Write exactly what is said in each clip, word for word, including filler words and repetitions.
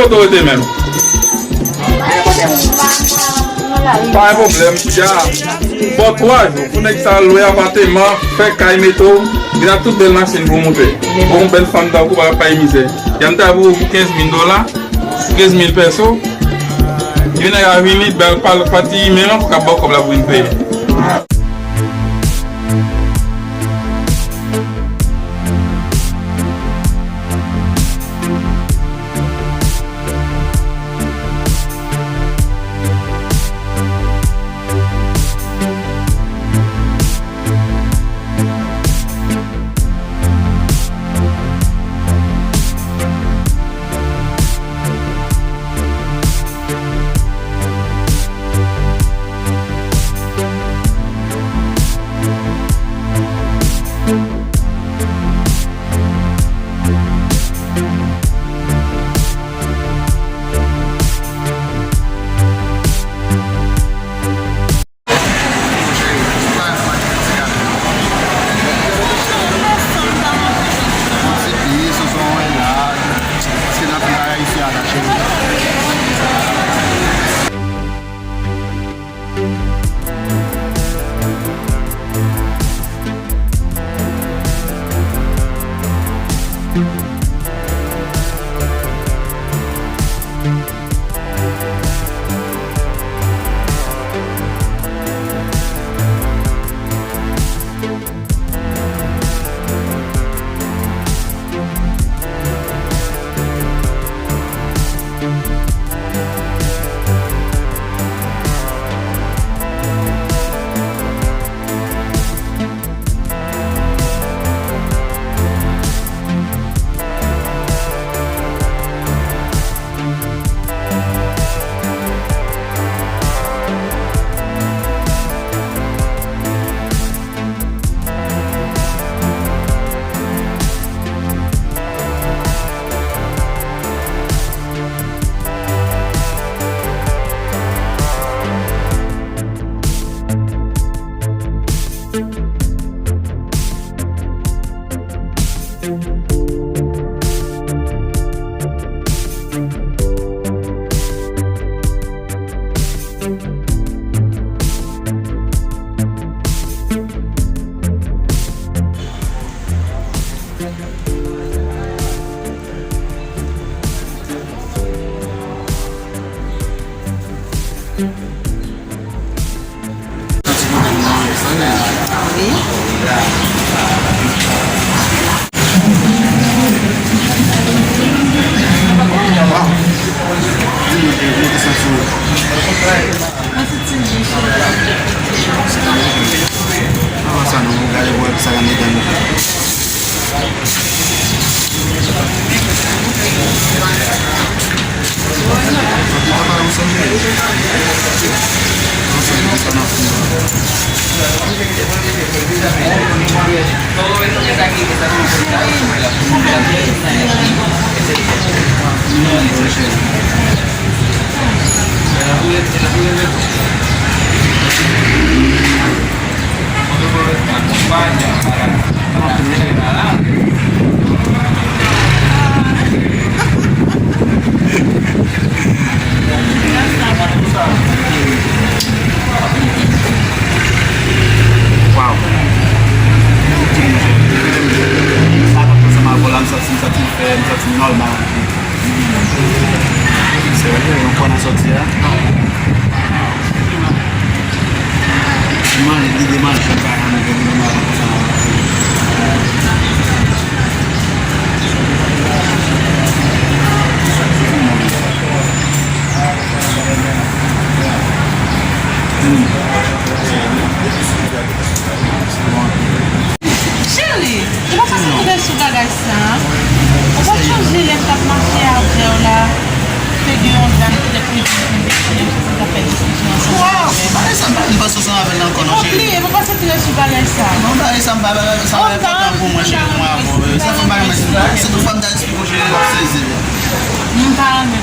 Kote w rete menm? Pa gen pwoblèm, ya. Bon, twa jou pou nèg sa lwe apatèman, fè kay, mete w, gen tout bèl machin pou w moute. Bon, bèl fanm tankou w pa pay mizè. Ya m ta pou kenz mil dola, kenz mil pèso. Epi nèg la vini, bèl pal pati imen an, pou ka ba w kòb la pou vin peye. Avan sa non, gade pou wè sa nan medan nou. Waw. Sa ansanm avè w la, m santi, m santi m fè, m santi m nòmal. Se vre, yon kòn a sòti a. Manje, lide manje, m pa janm gen lide manje konsa. Cheri, ou pa pase tou dèyè sou bagay sa? Ou pa t sonje lè m t ap mache avè w la, te gen yon dam ki te plede kenbe ti nèg ki t ap fè diskisyon ansanm avè m? Bagay sa, m pa vin panse ansanm avè l ankò non, cheri. Ou bliye, m pa pase tou dèyè sou bagay sa. Non, bagay sa, m pa, bagay sa pa enpòtan pou mwen, cheri, mwen avè w. Sa fè m pa renmen, se tout fwa m ta eksplike w, cheri, w ap sezi. M pa renmen.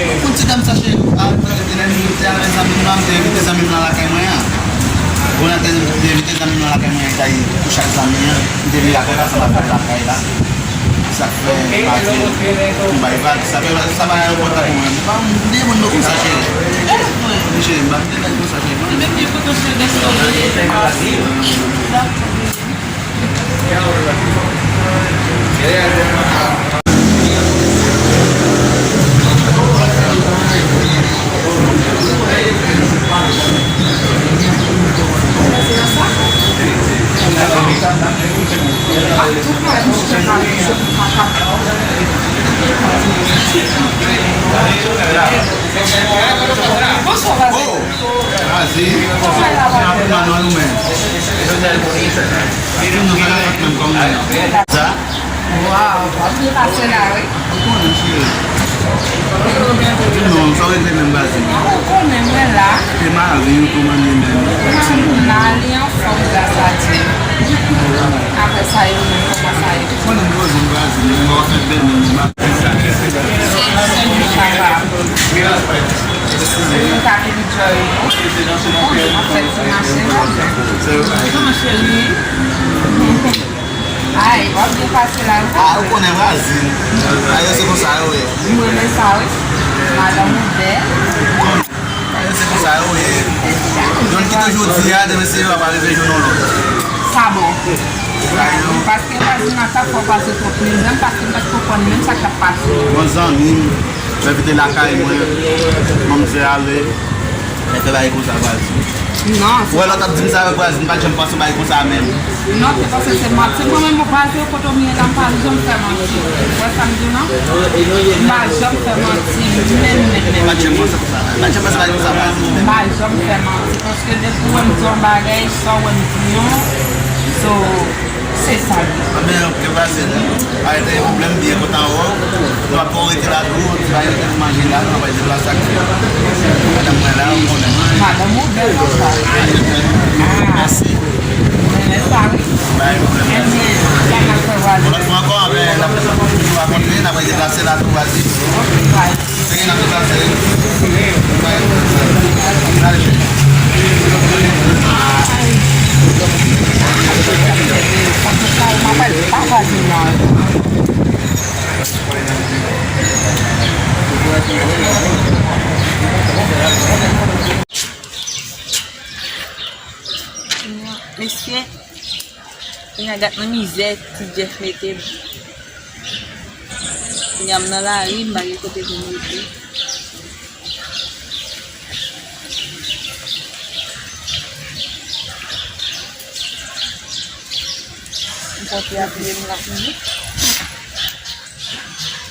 Ou konn ti dam sa, cheri, a, lè m te avè zanmi m nan, m te envite zanmi m nan lakay mwen an. Ou nan te envite zanmi m nan lakay mwen an, li t al kouche ak zanmi an. M te vin lakay la, sa m ap fè lakay la. Sa k fè m pa di m bay vag, sa fè sa pa yon kontak mwen. M pa m de moun nou konsa cheri. Wi cheri, m pa m de moun konsa cheri. Bonswa, Vazi. Oh, Vazi. Rapidman non, nou menm. Sa? Waw, w ap byen pase la, wi. Ou konnen, cheri. Di non, sa w regle menm, Vazi? Ou konnen mwen la. E mari w, kòman li menm? Mari m la, li anfòm, gras a Dye. Apre sa, e ou menm, kòman sa ye? Ou konnen m poze m, Vazi, m wè w ap fè bèl menm, m ap. Cheri, cheri, papa. Ou ka enjoy, non? Ou ap fè ti mache, non? Kòman, cheri? Ay, w ap byen pase la, wi. Ah, ou konnen Brazil. Ah, yo se konsa yo ye. M renmen sa, wi. Madanm ou bèl. Ah, yo se konsa yo ye. Yon ki toujou di a, demen se yo ap rive jou nou lòt. Sa bon. Paske vwazin nan ka fè w pase twòp mizè, paske m pa t konprann menm sa k t ap pase. Yon zanmi m, m envite lakay mwen, manmzè ale. Mete bagay konsa, Brazil. Non, se... Ou wè lòt ap di m sa avèk Brazil, m pa t janm panse bagay konsa menm. Non, se paske se manti. Mwen menm, Brazil, kote w ye la, m pa janm fè manti. Ou wè sa m di w lan? M pa janm fè manti, menm, menm, menm. M pa t janm panse konsa. M pa t janm panse bagay konsa, Brazil, menm. M pa janm fè manti, paske depi w wè m di yon bagay, sa w wè m di yon, so, Se sa l ye. Anben, ok, pase non. Arete yon pwoblèm byen kontan wè w. Nou ap rete la tou, ti bagay pou manje la, nou ap deplase ak madanm mwen la, ou konnen. Madanm ou bèl konsa. Mèsi. Mwen renmen sa, wi. Pa gen pwoblèm. Ebyen, sa n ap fè, Brazil. Yon lòt fwa ankò, anben, n ap toujou rakontre, n ap deplase la tou, Brazil. Ok, bye. Mesye, kounye a gad nan mizè Ti Jeff mete m. Kounye a m nan lari, m pa gen kote pou m rete. M konte ap veye m la kounye.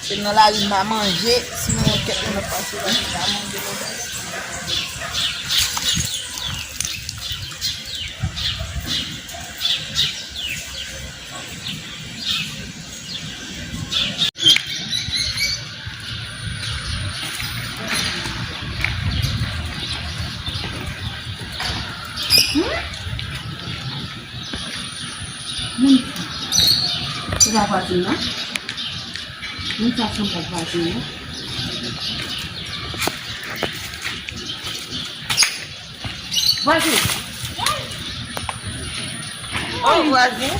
Se nan lari m pa manje, sinon kèk moun ap pase la, m pa manje lòt bagay. Moun sa. Se pa vwazin nan? Moun sa sanble ak vwazin nan. Vwazin! Oh, vwazin!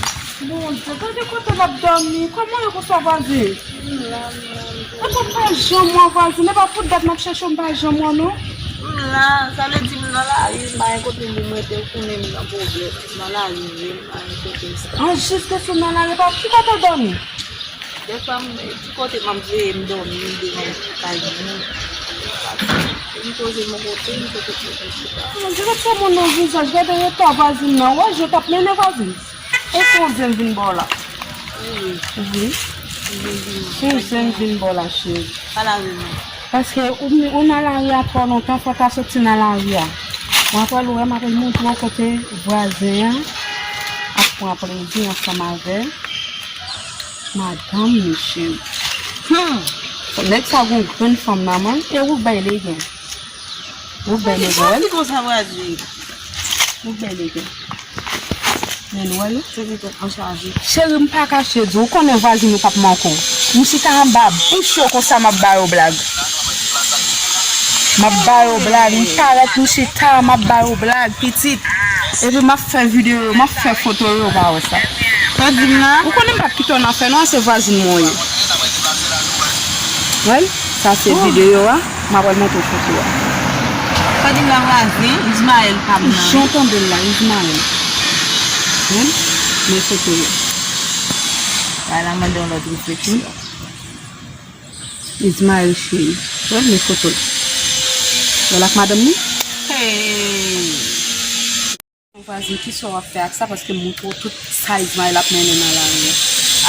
Bondye, gade kote l ap dòmi. Kòman w ye konsa, vwazin? M la, m la, m la. Epi w pa janm wè vwazin. E pa pou dat m ap chèche w, m pa janm wè w, non. M la, sa vle di m nan lari, m pa gen kote pou m rete, ou konnen m nan pwoblèm. M nan lari vre, m pa gen kote sa. An, jis ke sou nan lari, pa, ki kote w dòmi? Dèfwa, m, ti kote m ap veye, m dòmi devan kay moun. M pase, m poze m yon kote, m kote pou m chita. An, gade sa moun nan vizaj, gade eta vwazin nan. Wè, jan w t ap mennen vwazin. Ou poze m vin ba w la. Wi. Wi. Poze m vin ba w la, cheri. Pale avè mwen. Paske ou, ou nan lari a twò lontan, fò w ta soti nan lari a. Mwen apre l, ou wè, m apre montre w kote vwazen an ap pran plezi ansanm avè madanm li, cheri. Hmm. Nèg sa gon grenn fanm nan men, e ou bay legen. Ou bèl e bèl. Ou bèl e bèl. Men nou wè yo. Cheri, m pa kache di w, ou konnen vwazin yo p ap manke w. M chita anba bouch yo konsa, m ap ba yo blag. M ap ba yo blag, m parèt, m chita, m ap ba yo blag, pitit. Epi m ap fè videyo, m ap fè foto yo, ou pa wè sa. Ou konnen m p ap kite w nan fè non, se vwazin mwen w ye. Wè l, sa se videyo a, m ap al montre w foto a. Sa di la vwazin, Ismaël pa m nan. Jan w tande l la, Ismaël. Wè l, men foto yo. Bay la mande yon lòt refleksyon. Ismaël cheri. Wè l, men foto l. Wè l ak madanm li. Hey. Vwazin, kisa w ap fè ak sa? Paske m montre w tout sa Ismaël ap mennen nan lari a.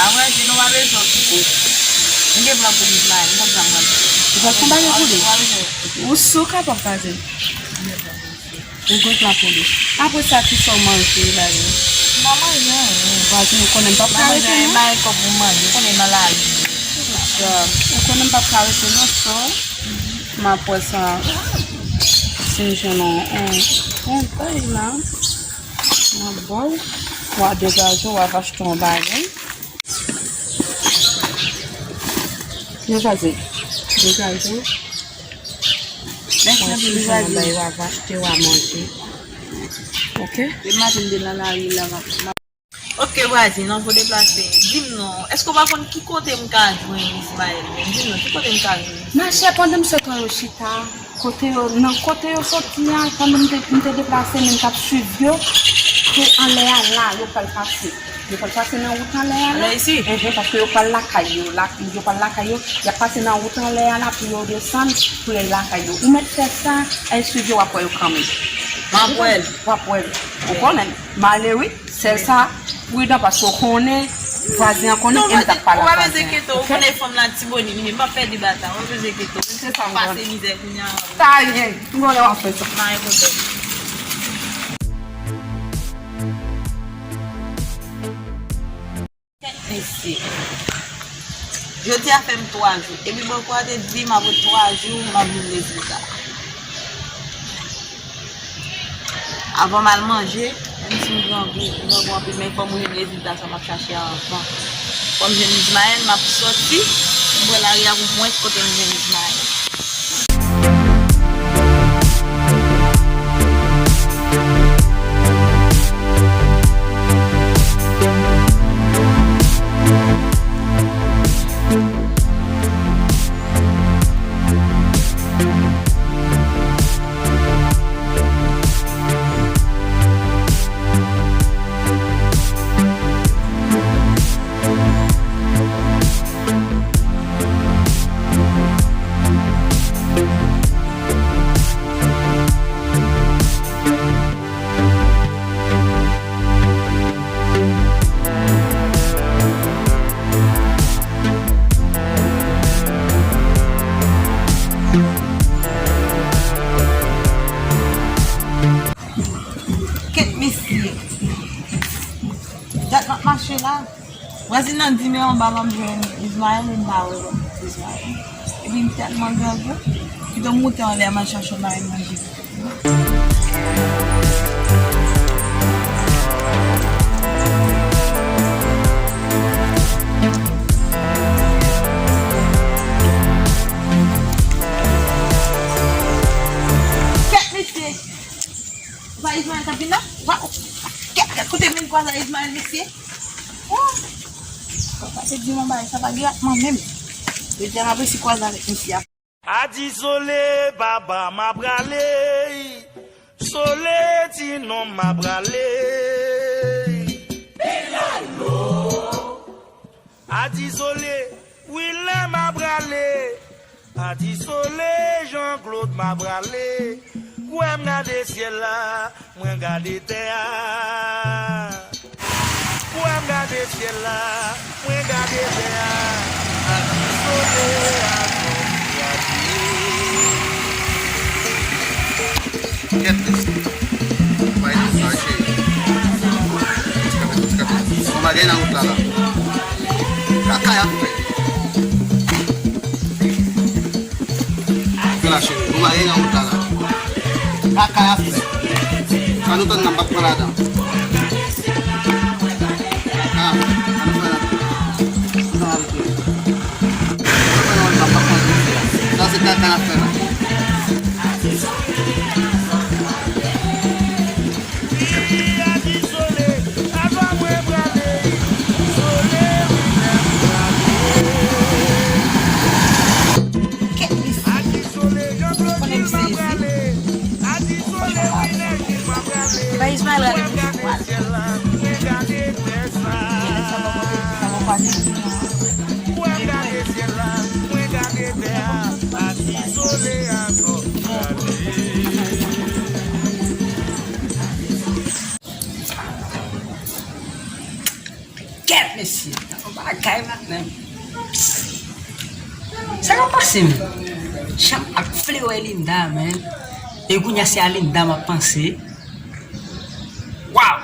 A vwazin, nou pa bezwen w pito. M gen plan pou Ismaël, m konn sa m pral fè. Ou pral fè yon bagay pou li? Ou sou kapab vwazin. Ou gen plan pou li. Apre sa, kisa w manje la yo? M pa manje anyen. Vwazin, ou konnen m p ap ka rete non. M pa manje anyen, m pa gen kòb pou manje, ou konnen nan lari m ye. Ou konnen m p ap ka rete non, so. M ap wè sa, si m jwenn yon, yon, yon bagay la, m ap ba w, w a degaje w, w a achte yon bagay. Degaje, degaje w. W a achte yon bagay, w a achte, w a manje. Oke? Depi maten m te nan lari la, m ap, m ap Ok, vwazin, anvan w deplase, di m non, èske w pa konn ki kote m ka jwenn Ismaël menm? Di m non, ki kote m ka jwenn Ismaël? Machè, pandan m sot wè yo chita, kote yo, nan kote yo soti a, pandan m te, m te deplase, men m t ap swiv yo, se anlè a la, yo pral pase. Yo pral pase nan wout anlè a la. Anlè isi? Enhen, paske yo pral lakay yo, la, yo pral lakay yo, y ap pase nan wout anlè a la pou yo desann, pou yo lakay yo. Ou mèt fè sa, al swiv yo, w ap wè yo kanmenm. M ap wè l. W ap wè l. Ou konnen, m ale wi. Sèl sa, pridan paske w konnen, vwazen an konnen, e m t ap pale ak vwazen an. Ou pa bezwen enkyete w, ou konnen fanm lan Tibonit li ye, m p ap pèdi batay, ou pa bezwen enkyete w, menm si m pase mizè kounye a. Sa gen, m konnen w ap fè sa. M pa gen pwoblèm. Kèt mesye. Jodi a fè m twa jou. Epi bòkò a te di m apre twa jou, m ap jwenn rezilta. Avan m al manje, menm si m grangou, m grangou anpil, men fò m jwenn rezilta sa m ap chache a anvan. Fò m jwenn Ismaël, m ap sòti, m pran lari a pou m wè kote m jwenn Ismaël. Kèt mesye. Dat m ap mache la. Vwazin nan di men anba m ap jwenn Ismaël, men m pa wè Ismaël. Epi m tèlman grangou, kite m moute anlè a, m al chache yon bagay manje. Kèt mesye! Ou pa Ismaël k ap vin la? Waw! Kèt, kèt, kote m vin kwaze ak Ismaël, mesye? Oh! Papa te di m anba, sa pa gen ak mwen menm. Yo di a m ap resi kwaze avèk mesye a. Adi Sole, papa, m a prale. Sole, ti nonm, m a prale. Adi Sole, Wilèm, m a prale. Adi Sole, Jean Claude, m a prale. Kwè m gade syèl la, mwen gade tè a. Kwè m gade syèl la, mwen gade tè a. Adi Sole, adi. Kèt mesye. Bay nou sa, cheri. Ti kanpe, ti kanpe. Gon bagay nan wout la, la. Kaka y ap fè. Fè la, cheri. Gon bagay nan wout la, la. Kaka y ap fè. Sa nou tann nan, m p ap pran ladan. Ah, sa nou fè la. Sa nou fè la. Sa se kaka y ap fè la. Adi Sole, adi mwen prale. Mwen gade tè a, asou solèy a sot pale. Kèt, mesye, nan yon bagay la menm. Sa k ap pase, menm? Jan m ap vle wè Linda, menm. E kounye a se a Linda m ap panse. Waw!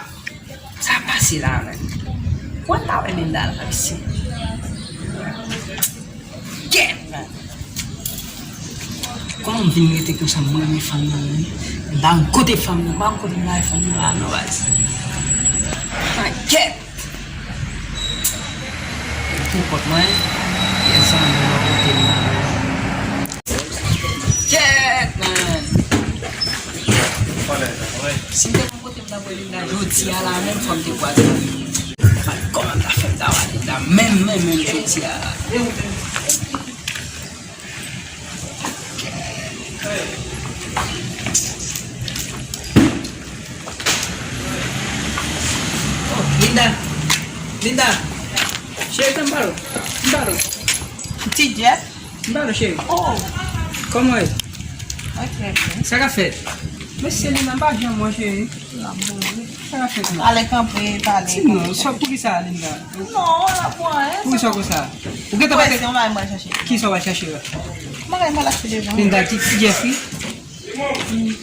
Sa pase la menm? Kòman ta wè Linda la, mesye? Kèt, menm! Kòman m vin rete konsa, m renmen fanm nan menm? M pa konn kote fanm nan, m pa konn kote m lage fanm nan la non, baz. Ah, kèt! Pou kont mwen, pèsonn nan kote m nan. Kèt, man! Si m te konn kote m t ap wè Linda jodi a la menm, fò m te kwaze l. Kòman m ta fè m ta wè Linda menm, menm, menm jodi a la? Oh, Linda. Linda. Cheri, tann m pale w. M pale w. Ti Jeff. M pale w, cheri. Oh. Kòman w ye? Ok, ok. Sa k ap fèt? Mesye Linda, m pa janm wè w, cheri. Sa k ap fèt la? Ale kanpe, pale. Ti non, sa poukisa Linda? Non, la pou anyen. Poukisa w konsa? Ou gentan pase yon bagay m pral chache. Kisa w pral chache la? Yon bagay m pral achte devan. Linda, ti, ti Jeff wi.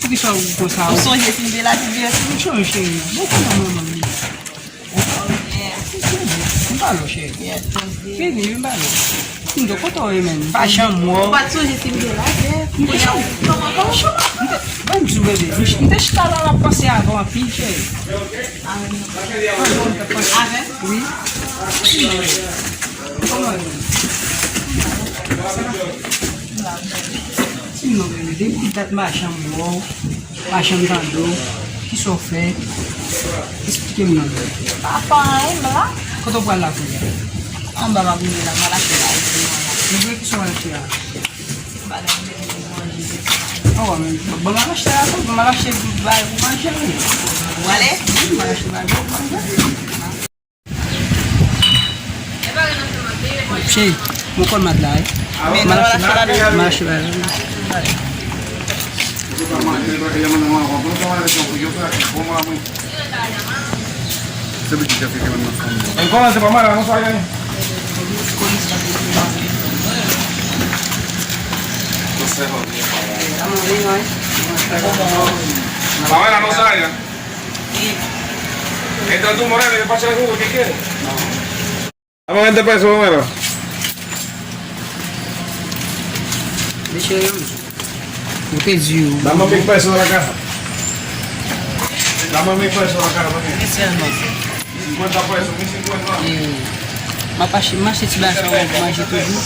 Poukisa ou konsa? Ou sonje si m te la, ti Jeff? M sonje, cheri. Bon, kòman manman li? M pale w, cheri. Vini, vin pale w. M di w kote w ye menm? M pa janm wè w. Ou pa t sonje si m te la, Jeff? M te sonje. Kòman, kòman, kòman? M te, ban m di w, bebe. M te chita la, m ap panse avè w anpil, cheri. Avè m? Wi. Kòman? Di m non, bebe, depi dat m pa janm wè w, m pa janm tande w, kisa w fè? Esplike m non, bebe. Pa fè anyen, m la. Kote w pral la kounye a? Anba m ap vini la, m al achte bagay pou mwen la. Men vre, kisa w al achte a? Bagay m bezwen pou manje. Awa, men ban m al achte la tou, ban m al achte bagay pou manje wi. Ou ale? Wi, m al achte bagay pou manje. Cheri, mwen konn mat la, wi. Men nou al achte bagay la. M al achte bagay la. Kòman se pa mal, non, sa, wi. Pa mal, non, sa, wi. Entanto morale, faccio la figura che quiere. Aman, mwen te pase mwen la. Mesye yo, ou te di yo. La mami pase la ka. La mami pase la ka, mami. Mesye, non. Cincuenta pesos, mil cincuenta. Eh, m ap achte, m achte ti bagay sa yo pou manje toujou.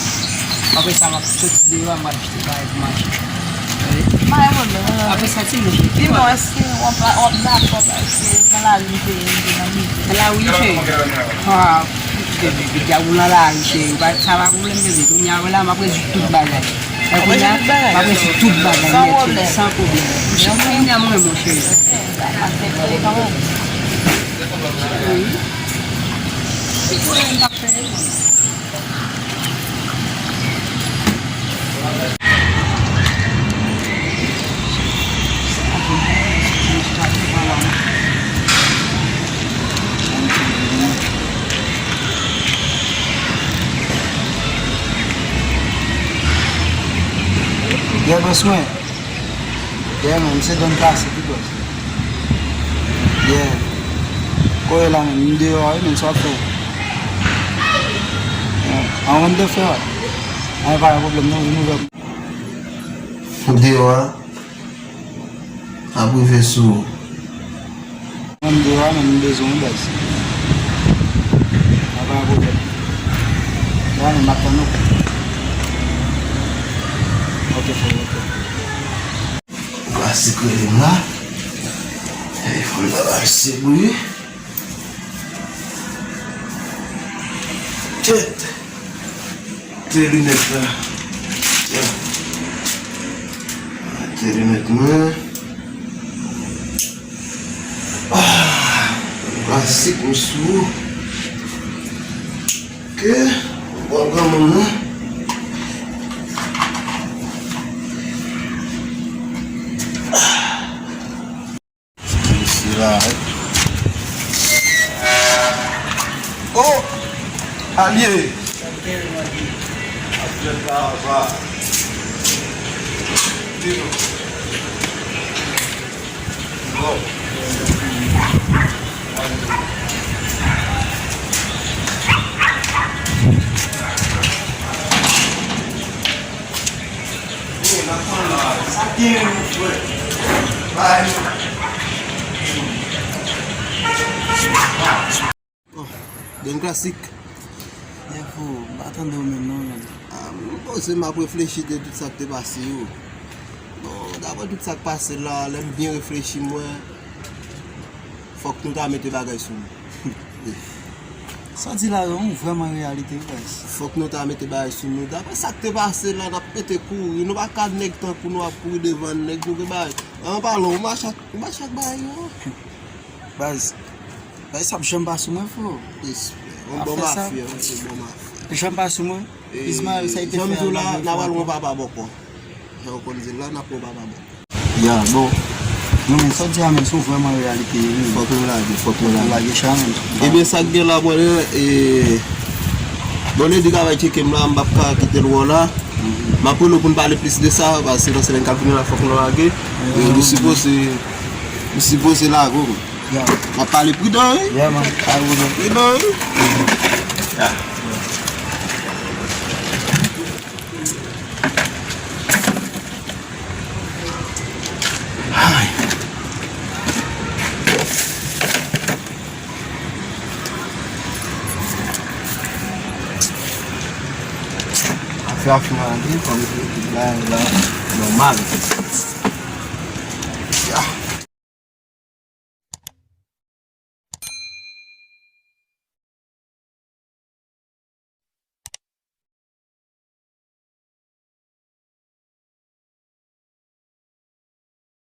Apre sa, m ap soti deyò, m ap achte bagay pou manje. Wi. Bagay mwen menm, mwen menm. Apre sa, ti manje. Di non, èske w ap, w ap dakò, èske nan lari nou te ye, nou te nan mize? Nan lari, cheri. Ah, bebe, bebe, ou nan lari, cheri. Ou pa, sa pa pwoblèm, bebe. Kounye a, la, m ap redui tout bagay. Kounye a, m ap redui tout bagay, nèt, cheri, san pwoblèm. Kounye a, mwen, mon cheri. Wi. Yeah, bòs mwen. Yeah, man, se Don Pase ki bòs. Yeah. Kote la, man, m deyò a, wi, man, sa w ap fè? Yeah. An, on the floor. An, pa gen pwoblèm, non, vin ouvè. M deyò a. Ap rive sou ou. Mwen, m deyò a, men m bezwen w, baz. Pa gen pwoblèm. La, men m ap tann ou. Ok, frè, ok. Ou pa sikrele m la. Ey, fò m ta bay sibri. Tèt. Te linèt la. Ya. Te linèt mwen. Ah, klasik, m sou. Ok. Bon, granmoun nan. Oh, Don Classic. Yè fo, m pa tande w menm non, menm. Ah, m poze, m ap reflechi de tout sa k te pase yo. Bon, daprè tout sa k pase la, lè m byen reflechi, m wè fòk nou ta mete bagay sou nou. Sa w di la, yon vrèman reyalite, wi, baz. Fòk nou ta mete bagay sou nou. Daprè sa k te pase la, n ap pete kouri. Nou pa ka nèg tankou nou ap kouri devan nèg, nou gen bagay. An palan, ou mache ak, ou mache ak bagay yo. Baz, baz, sa p janm pa sou mwen, fo. Respè. Yon bon mafya, yon bon mafya. Janm pa sou mwen. Ismaël, sa ite fè a, la, n a pral yon papa bòkò. Jan w konn di l la, n ap yon papa bòkò. Ya, bon. Non, men sa w di a, men se yon vrèman reyalite, wi. Fòk nou lage, fòk nou lage. Lage chan, men. Ebyen, sa k gen la, mwen, e, bon, Lady ka bay tcheke m la, m p ap ka kite l wè w la. M ap rele w pou n pale plis de sa, paske nan semèn k ap vini la, fòk nou lage. E, nou sipoze, nou sipoze lage w. Yeah. M ap pale pridan, wi. Yeah, man. Pale pridan. Pridan, wi. Yeah. Ay. Afè a fin ale, kòm se tout bagay la nòmal.